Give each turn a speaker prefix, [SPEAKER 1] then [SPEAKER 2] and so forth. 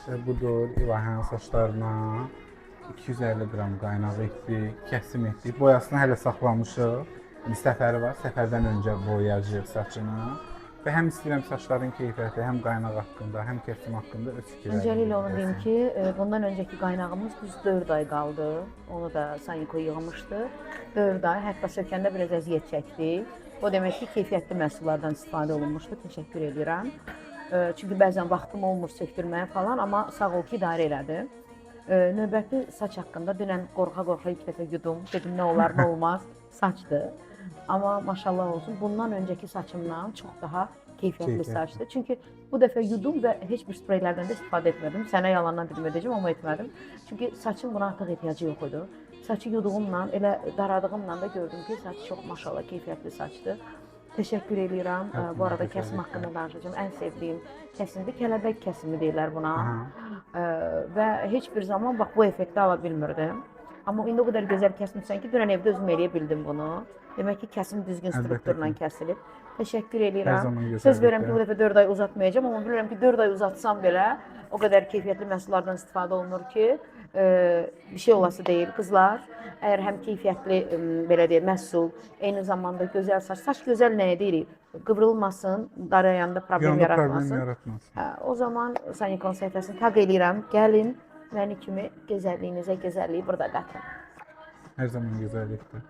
[SPEAKER 1] Və budur İlahənin saçlarına 250 qram qaynaq etdik, kəsim etdik. Boyasını hələ saxlamışıq. İndi səfəri var. Səfərdən öncə boyayacağıq saçını. Və həm istəyirəm saçların keyfiyyəti, həm qaynaq haqqında, həm kəsim haqqında öz fikirlərimi
[SPEAKER 2] Öncəliklə onu deyim
[SPEAKER 1] bildirsin.
[SPEAKER 2] ki, bundan öncəki qaynağımız düz 4 ay qaldı. Onu da Saniko yığmışdı. 4 ay, hətta sökəndə biraz əziyyət çəkdik. O demək ki, keyfiyyətli məhsullardan istifadə olunmuşdu. Təşəkkür edirəm. Çünki bəzən vaxtım olmur sökdürməyə falan, amma sağ ol ki, idarə elədi. Növbəti saç haqqında dünən qorxa-qorxa ilk dəfə yudum. Dedim nə olar, nə olmaz. Saçdır. Amma maşallah olsun, bundan öncəki saçımdan çox daha keyfiyyətli
[SPEAKER 1] Keyfiyyətli.
[SPEAKER 2] saçdır. Çünki bu dəfə yudum və heç bir spreylərdən də istifadə etmədim. Sənə yalandan dedim edəcəm, amma etmədim. Çünki saçın buna artıq ehtiyacı yox idi. Saçı yuduğumla, elə daradığımla da gördüm ki, saç çox maşallah keyfiyyətli saçdır. Təşəkkür eləyirəm.
[SPEAKER 1] Hər
[SPEAKER 2] Bu arada
[SPEAKER 1] zaman
[SPEAKER 2] kəsim
[SPEAKER 1] gözəllikdir.
[SPEAKER 2] haqqında danışacağam. Ən sevdiyim kəsimdir. Kələbək kəsimi deyirlər buna.
[SPEAKER 1] Aha.
[SPEAKER 2] Və heç bir zaman bax bu effekti ala bilmirdim. Amma indi o qədər gözəl kəsmisən ki, dünən evdə özüm eləyə bildim bunu. Demək ki, kəsim düzgün
[SPEAKER 1] Əlbəttə
[SPEAKER 2] strukturla
[SPEAKER 1] ki.
[SPEAKER 2] kəsilib. Təşəkkür
[SPEAKER 1] Hər
[SPEAKER 2] eləyirəm.
[SPEAKER 1] zaman
[SPEAKER 2] Söz verirəm ki, bu
[SPEAKER 1] gözəllikdir.
[SPEAKER 2] dəfə 4 ay uzatmayacağam, amma bilirəm ki, 4 ay uzatsam belə o qədər keyfiyyətli məhsullardan istifadə olunur ki, bir şey olası deyil. Qızlar, əgər həm keyfiyyətli belə deyək, məhsul, eyni zamanda gözəl saç, saç gözəl nəyə deyirik? Qıvrılmasın, darayanda problem
[SPEAKER 1] Yanda problem
[SPEAKER 2] yaratmasın.
[SPEAKER 1] yaratmasın.
[SPEAKER 2] Hə, o zaman Sanikon səhifəsini taq eləyirəm. Gəlin məni kimi gözəlliyinizə gözəlliyi burada qatın.
[SPEAKER 1] Hər zaman gözəllikdir.